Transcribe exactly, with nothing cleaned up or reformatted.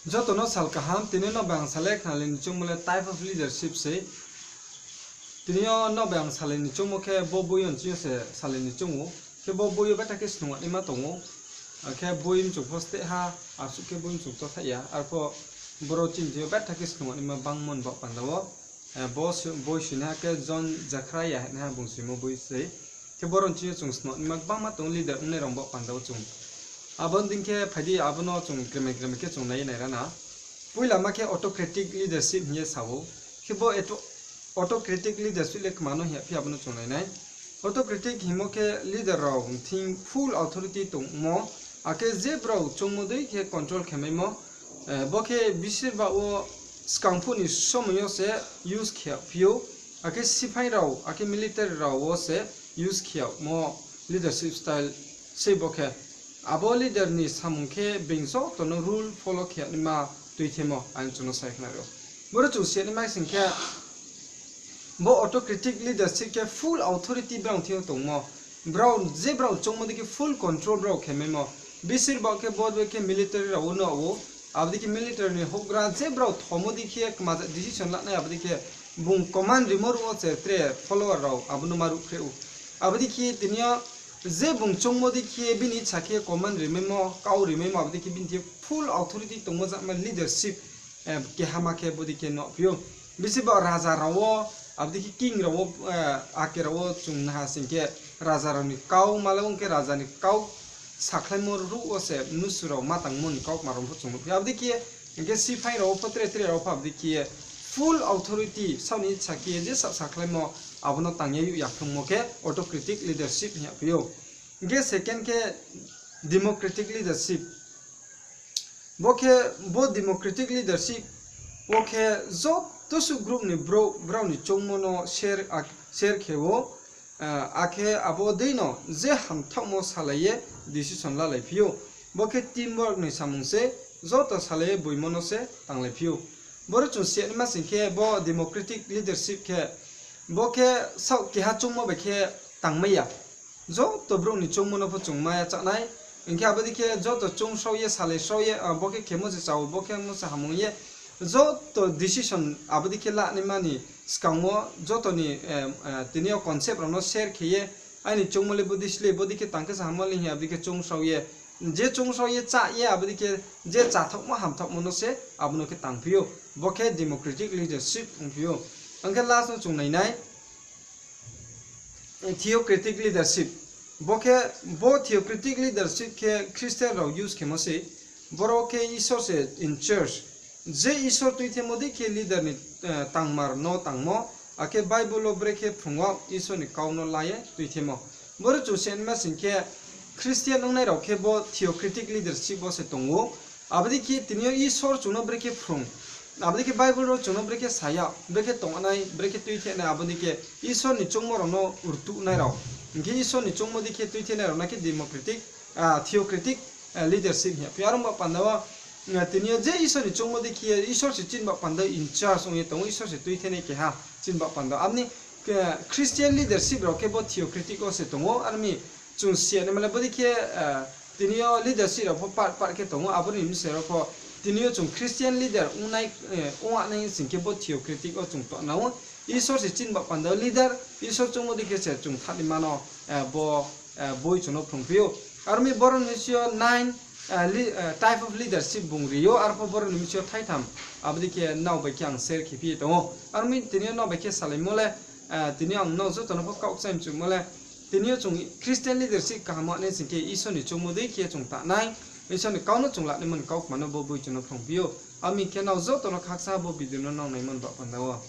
Joto no sal kaham, tini yo no bai ang salai khnalai ni choungmo le type of leadership sei. Tini yo no bai ang salai ni choungmo khe bo boi yo nching yo se salai ni choung ou. Khe bo boi yo betha khe snung naima tong ou. Akhe boi mchung pho steh ha, asuh khe boi mchung to thaih ya. Arpho boro chini thing yo betha khe snung naima bangmo ni baoh panda wo. Boi soinaiha khe John Zechariah hinaiha bung soimo boi sei. Khe boro nching yo chung snung naima gbangma tong ou, leader ongnai rao baoh panda wo chung. Abo ni dei khe phai di, abo no chung kremai kremai khe chung nai ye nai ra na. Poila ma khe autocratic leadership hing ye sa ou. Khe bo autocratic leadership le kma no hing ya phi abo no chung nai nai. Autocratic hingmo khe leader rao thing full authority tongmo, akhe je brao choungmo dei khe control khe maimo, bo khe bisir bah wo skang phuh ni somoi yo se use khe yagphi ou, akhe siphaing rao, akhe military rao wo se use khe yagmo leadership style sei bo khe. Abo leader ni samung khe being joto no rule follow khe yagnaima tuithemo ang chung no sai khnari ou. Boro chung si yagnaima sing khe, bo autocratic leadership khe full authority brao thing yo tongmo. Brao je brao choungmo dei khe full control brao khe maimo. Bisir bah khe bo dei khe military rao wo no ou. Abo dei khe military ni houhgra je brao thomo dei khe kma decision lanai abo dei khe bung command rimo ruh wo se tre follower rao abo no ma ruhphreh ou. Abo dei khe tini yo je bung choungmo dei khe bini sa khe command rimaimo, kau rimaimo abo dei khe bini thing yo full authority tongmo jama leadership keha ma khe bo dei khe nuhphi ou. Bisi ba raja rao wo, abo dei khe king rao wo, ake rao wo chung naha sing khe raja rao ni kau ma le ong khe raja ni kau sakhlaimo ruh wo se mnusu rao ma tangmo ni kau kma rao pho chung nuhphi ou. Abo dei khe hing khe siphaing rao wo pho tre tre rao pho abo dei khe full authority saoh ni sa khe je sa sakhlaimo abo no tang ye yag ya phrungmo khe autocratic leadership hing ya phi ou. Hing khe second khe democratic leadership. Bo khe, bo democratic leadership wo khe joto suh group ni brouh brao ni choungmo no share khe ou, akhe abo dei no je hamthaohmo salai ye decision lalaiphi ou. Bo khe teamwork ni samung se, joto salai ye boimo no se tanglaiphi ou. Boro chung si yagnaima sing khe bo democratic leadership khe, bo khe saoh keha choungmo bai khe tangmai ya. Joto brouh ni choungmo no pho chung mai ya chá nai. Hing khe abo dei khe joto choungsrao ye, salaisrao ye, bo khe khemo se chao, bo khe mo se hamung ye. Joto decision abo dei khe lanaima ni skang wo joto ni, tini yo concept rao no share khe ye, aini choungmo le bo dei sle, bo dei khe tang khe se hammo le hing abo dei khe choungsrao ye. Je choungsrao ye chá ye, abo dei khe je cháthaohmo hamthaohmo no se abo no khe tangphi ou. Bo khe democratic leadership ongphi ou. Ang khe last no chung nainai. Theocratic leadership. Bo khe, bo theocratic leadership khe Christian rao use khemo se. Boro khe Isor se in charge. Je Isor tuithemo dei khe leader ni tangmar no tangmo, akhe Bible wo brekhe phrung wo Isor ni kau no la ye tuithemo. Boro chung si yagnaima sing khe Christian ongnai rao khe bo theocratic leadership wo se tong ou. Abo dei khe tini yo Isor chung no brekhe phrung, abo dei khe Bible wo chung no brekhe sa ya, brekhe tongnai, brekhe tuithenai, abo dei khe Isor ni choungmo rao no rtuhnai rao. Hing khe Isor ni choungmo dei khe tuithenai rao no khe democratic, theocratic leadership hing ya phi ou. Aro ba panda wo, tini yo je Isor ni choungmo dei khe ye, Isor se chini ba panda in charge ong ye tong ou, Isor se tuithenai keha chini ba panda. Abo ni Christian leadership rao khe bo theocratic wo se tong ou, aro mi chung si yagnaima le bo dei khe, tini yo leadership rao pho part part khe tong ou, abo ni bsing rao pho tini yo chung Christian leader ongnai, ong nai sing khe bo theocratic wo chung tong nang ou. Isor se chini ba panda leader, Isor choungmo dei khe se chung thanngnaima no, bo boi chung no phrungphi ou. Aro mi boro ni bsing yo nine type of leadership bung ri ou, arpho boro ni bsing yo thaitham abo dei khe nrao bai khe ang share khe phi ye tong ou. Aro mi tini yo nrao bai khe salaimo le, tini yo ang nrao joto no pho kau kchai mchumo le, tini yo chung Christian leadership kaham ong nai sing khe Isor ni choungmo dei khe chung tang nai, Isor ni kau no chung lanaimo ni kau kma no bo boi chung no phrungphi ou. Aro mi khe nrao joto no khakchangha bo video no nrao naimo ni baoh panda wo